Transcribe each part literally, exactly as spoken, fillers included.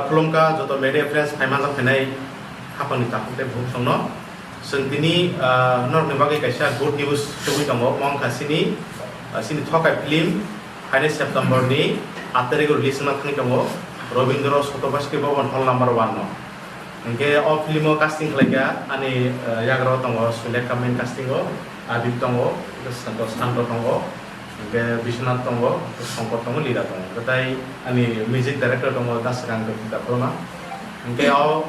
Khulumkha joto media friends, phaima jang phainai khapangni takhuk tei bukhuk songno. Chwng tini, ah, norokni bagwi kaisa good news tubui tongo. Mo wngkha chini, ah, chini Thokai film phainai September ni aat tarikh o release wngna thangwi tongo Rabindra Sotobaishi Bhavan hall number one no. Hinkhe o film o casting khlaikha ani, ah, yagra o tongo Sulekha main casting o, Abib tongo, Santo, Santo tongo, hinkhe Biswanath tongo, Shankar tongo, Lila tongo. Tei ani music director tongo Dasrang Dutta Khulma. Hinkhe o,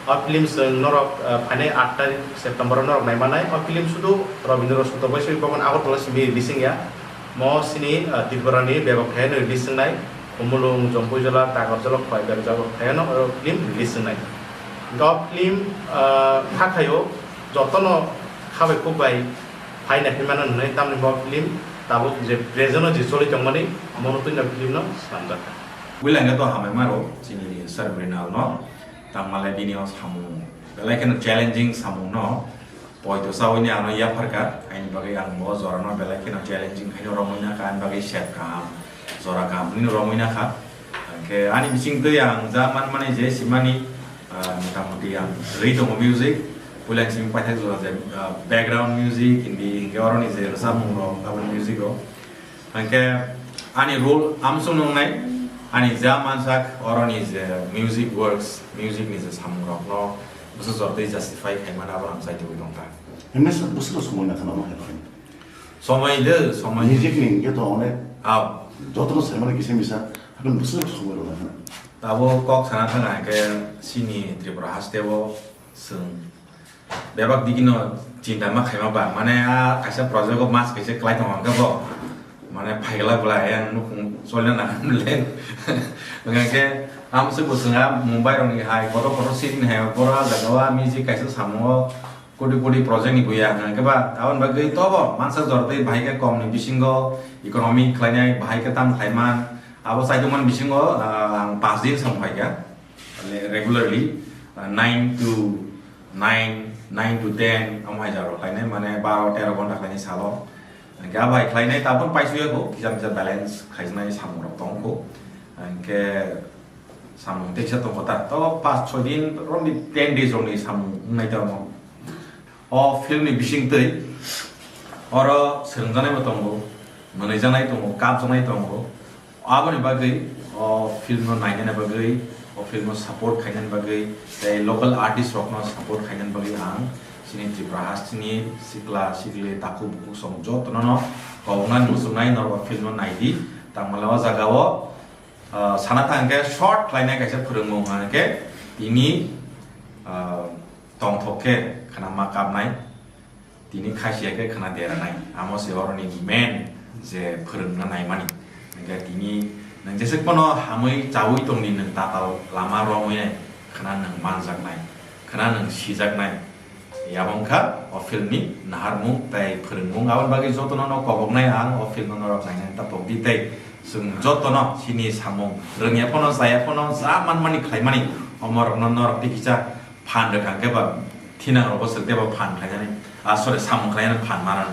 o film chwng norok, ah, phainai aat tarikh September o norok naimanai. O film sudu Rabindra Sotobaishi Bhavan Agartala simi release wngya. Mo chini, ah, Tripura ni bebak thai no release wngnai. Khumulwng, Jampuijala, Takarjala, Khwai berajak thai no o film release wngnai. Hinkhe o film, ah, kha khaio jotono khabai khukbai phaina phaimano hwnwi tamni bo film tabuk je present o je choli tongmani mono twino film no swnamjakha. Builangya to hamai maro chini Sir Mrinal no, tangmale bini o samung belai kheno challenging samung no poito sawi ni ano yapharkha, aini bagwi ang bo jorano belai kheno challenging khaino romwi nakha, ani bagwi set kaham, jora kaham hwnwi romwi nakha. Hwnkhe ani bisingtwi ang ja manmani je simani, ah, motamuti ang rwi tongo music, puila simi paithak jora je, ah, background music, hindi hinkhe oroni je rwchapmung rok, abo music rok. Hwnkhe ani role amsong nungnai, ani ja mansak oroni je music works, music ni je samung rok no bwswk jor twi justify khaimani abo ang chaitugwi tongkha. Himne sa bwswk rok somoi nakha namo hai khe? Somoi de, somoi. Music ni hwnkhe to onek. Aw. Jotono saimani kisa misa, haikhe bwswk rok somoi rok nakha. Abo kok sana thang hwnkhe chini Tripura haste o chwng bebak digino chinta ma khaima ba, mane a kaisa project o mas kaisa klai tongo hwnkhe bo, mane phaigla bwla yang nukhung cholna nang le. Hwnkhe amswk bo chwng a Mumbai rokni hai kotor kotor city ni hai, boro a jaga o a music kaisa samungo koti koti project ni buya hwnkhe ba, aboni bagwi tobo mansa jor tei bahai khe kom ni bisingo economic khlainai, bahai khe tam khlaiman, abo chaitokmani bisingo, ah, ang pas din sam phaikha. Regularly, uh, nine to nine, nine to ten, omo hai jaro khlainai, mane baro tero ghonta khlainai salo. Hwnkhe abo hai khlainai, tabuk paisuya kho, kisa misa balance khaijnai samung rok tong kho. Hwnkhe samung teisa tong kho ta, to pas choi din, ronni ten days rokni samung wngnai ta omo. O film ni bisingtwi oro swrwngjaknai bo tongo, mwnwijaknai tongo, kapjaknai tongo. Aboni bagwi o film no nainani bagwi, o film no support khainani bagwi, tei local artist rok no support khainani bagwi ang chini Tripura hasteni sikla sikli takhuk bukhuk song jotono no koboknani muchungnai norok o film no naidi. Tangmale o jaga o, ah, sana thang khe short khlainai kaisa phwrwngmung hwnkhe tini, ah, tongthok khe khna ma kapnai, tini khasiya khe khna deranai. Amo se oroni main je phwrwngna naimani. Hwnkhe tini nwng jeswk phano hamwi chaui tongdi, nwng tatal lama romwi nai, khna nwng manjaknai, khna nwng sijaknai. Abo wngkha o film ni naharmung tei phwrwngmung. Aboni bagwi jotono no koboknai ang o film no norok nainani tapok di tei chwng jotono chini samung rwngya phano, chaya phano, ja manmani khlaimani, omo rokno norok tei kisa phan rwkha hwnkhe ba thinang rokbo swk tei bo phan khlainani, ah, sorry, samung khlainani phan manani.